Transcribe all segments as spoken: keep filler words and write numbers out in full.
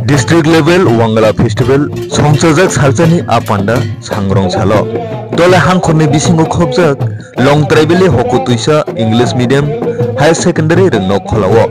District level Wangala Festival songchajak salsani a panda sangrong salo. Dole hangkhorni bisingo khobjak Long Tribal Hoku Tuisa English Medium Higher Secondary Rwngnok Kholao.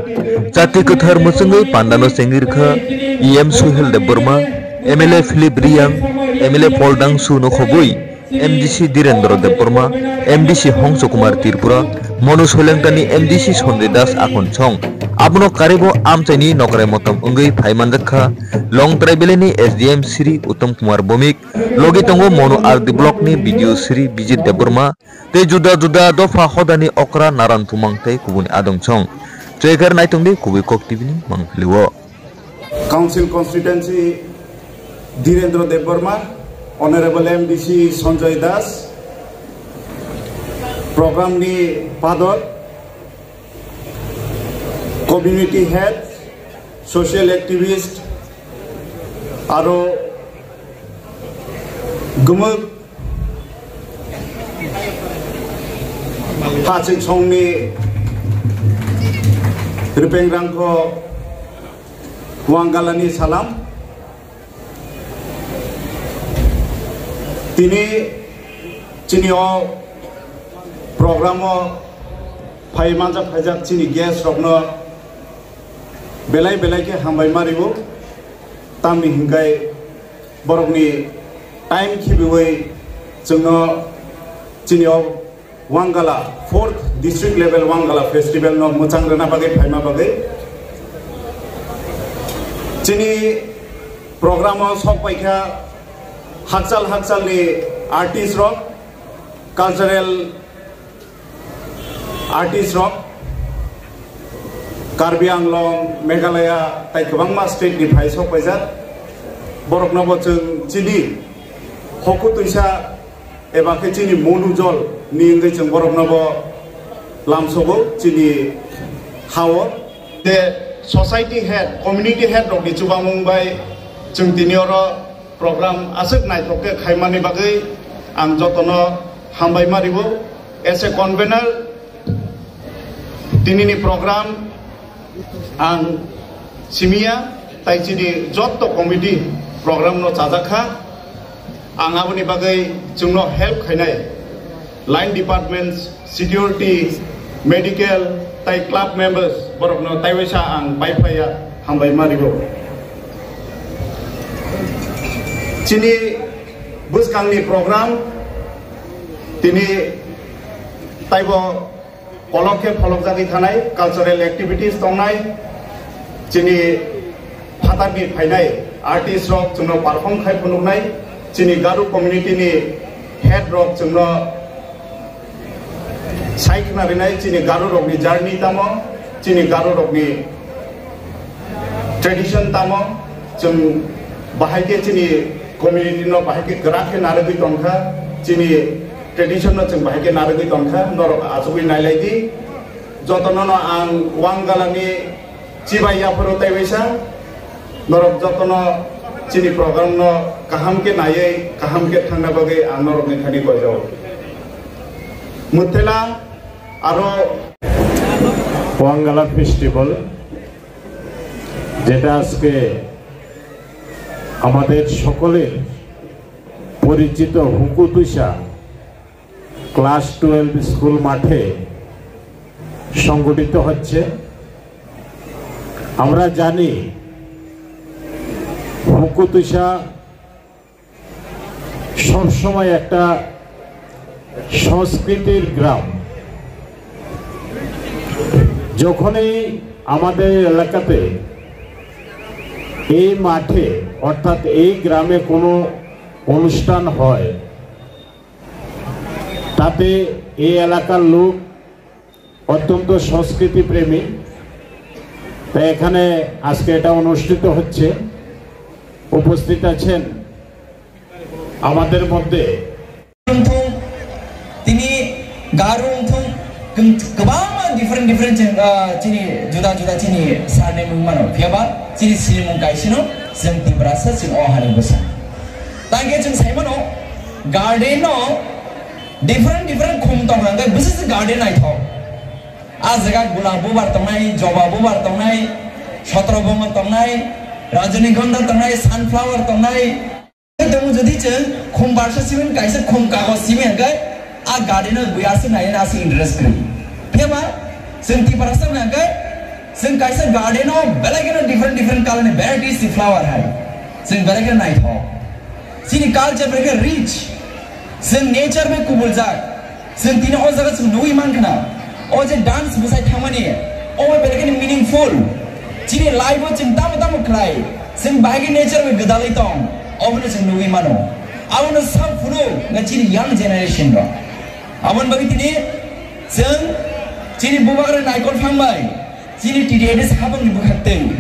Jati kwthar mwchwngwi pandano chengwi rwkha E M Suhel Debbarma, M L A Philip Riyang, M L A Paul Dangsu no khobwi M D C Dhirendra Debbarma, M D C Hongso Kumar Tripura, Monu Soilengkani M D C Sanjay Das Akhonsong. Abono karibo amchaini nokrai motom wngwi phai manjakha Long Tribal ni S D M Sri Uttam Kumar Bhowmik, logi tongo Monu R D Block ni B D O Sri Bijit Debbarma, tei juda juda dopha hodani okra naran tumang tei kubuni adong song. Chwekar naitongdi kubui kok T V ni mangpilio. Council Constituency Dhirendra Debbarma, Honorable M D C Sanjay Das, program ni padot, community head, social activist, aro gumuk haching songni ripeng rangkho Wangalani salam. Tini chini o program o phai manjak phaijak chini guest rokno belai belai khe hambai ma rio. Tamni hinkhai borokni time khibiwi chwngno chini o Wangala, fourth district level Wangala festival no mwchang rwna bagwi phaima bagwi. Chini program o sok paikha hakchal hakchal ni artist rok, cultural artist rok, Karbi Anglong, Meghalaya tai kwbangma state ni phai sok paijak. Borok no bo chwng chini hoku twisa eba khe chini monu jol ni wngwi chwng borokno bo lamsogo chini hao. Je society head, community head rokni chubamung bai chwng tini oro program aswk naithok khe khaimani bagwi ang jotono hambai ma ribo. As a convener, tinini program ang simiya, tai chini jotto committee program no chajak kha. Ang aboni bagwi chwngno help khainai line departments, security, medical, tai club members borokno taiwaisa ang pai phlaiya, hambai ma rigo. Chini bwskangni program tini taibo kolok khe pholokjagwi thanai, cultural activities tongnai, chini phatarni phainai artist rok chwngno perform khai phunuknai, chini Garo community ni head rok chwngno sai khna rinai, chini Garo rokni journey tamo, chini Garo rokni tradition tamo, chwng bahai khe chini community no bahai khe kwrak khe narwgwi tongkha, chini tradition no chwng bahai khe narwgwi tongkha, norok achugwi nailai di. Jotono no ang Wangalani chibai yapharo taiwaisa, norok jotono chini program no kaham khe naiwi kaham khe thangna bagwi ang norokni thani koijago. Mwthela aro Wangala Festival, যেটা আজকে আমাদের সকলের পরিচিত হুকুতুইসা class twelve school মাঠে সংগঠিত হচ্ছে। আমরা জানি হুকুতুইসা সবসময় একটা সংস্কৃতির গ্রাম। যখনই আমাদের এলাকাতে এই মাঠে অর্থাৎ এই গ্রামে কোনো অনুষ্ঠান হয়, তাতে এই এলাকার লোক অত্যন্ত সংস্কৃতি প্রেমী। তাই এখানে আজকে এটা অনুষ্ঠিত হচ্ছে, উপস্থিত আছেন আমাদের মধ্যে। Wngthung, tini Garo wngthung, kwng-, kwbangma different different chini, ah, chini juda juda chini surname wng mano. Phiya ba chini sinimung kaisino, chwng Tiprasa, chwng o hani bwsa. Tangkhe chwng sai mano, garden no different different khum tong hwnkhe bwswk se garden naithok. A jaga gulab bubar tongnai, joba bubar tongnai, sotro bongo tongnai, Rajanigonda tongnai, sunflower tongnai. Tamo jodi chwng khum barsa simin kaisa khum kagos simi hwnkhe a garden o buya se nai na se interest kwrwi. Phiyaba chwng Tiprasa hwnkhe chwng kaisa garden o belai kheno different different color ni varieties ni flower hai. Chwng belai kheno naithok. Chini culture belai kheno rich. Chwng nature bai kubuljak. Chwng tini o jaga chwng nugwi mankha na, o je dance bwsai thangmani, o bai belai kheno meaningful. Chini life o chwng tamo tamo khlai, chwng bahai khe nature bai gwdalwi tong, obono chwng nugwi mano. Abono sak phuru na chini young generation rok. Aboni bagwi tini chwng chini bubagra naikol phang bai, chini T D I D habangni bwkhaktwi,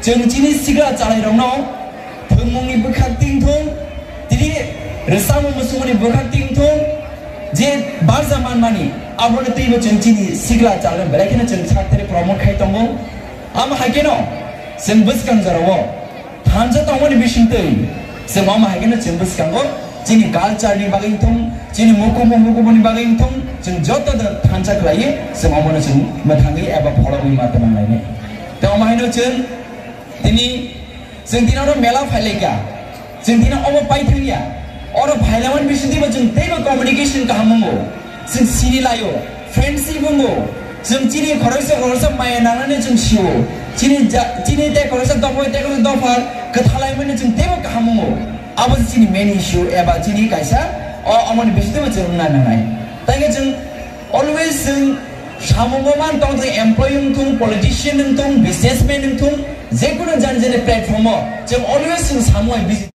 chwng chini sikla chalairokno thwngmungni bwkhaktwi wngthung, tini rwchapmung musungmungni bwkhaktwi wngthung, je barja manmani, abono twibo chwng chini sikla chalairok belai kheno chwng sakthari promote khai tongo. Amo hai kheno chwng bwskang jorao thansa tongmani bisingtwi chwng omo hai kheno chwng bwskango chini culture ni bagwi wngthung, chini mukumu mukumuni bagwi wngthung, chwng joto da thansa khlaiwi chwng omono chwng mwthangwi eba phologwi ma tonglainai. Tei omo haino chwng tini, chwng tini oro mela phailaikha, chwng tini obo paithangya, oro phailaimani bisingtwibo chwng teibo communication kaham wngo. Chwng sini laio, friendship wngo. Chwng chini khoroksa khoroksa maya nangnani chwng sio. Chini ja-, chini tei khoroksa dopha, tei khoroksa dopha kwthalaimani chwng teibo kaham wngo. Abo se chini main issue eba chini kaisa o, omoni bisingtwibo chwng wngna nangnai. Tangkhe chwng always chwng samungo man tong thung, employee wng thung, politician wng thung, businessman wng thung, jekunu jani jani platform o chwng always chwng samung hai busy.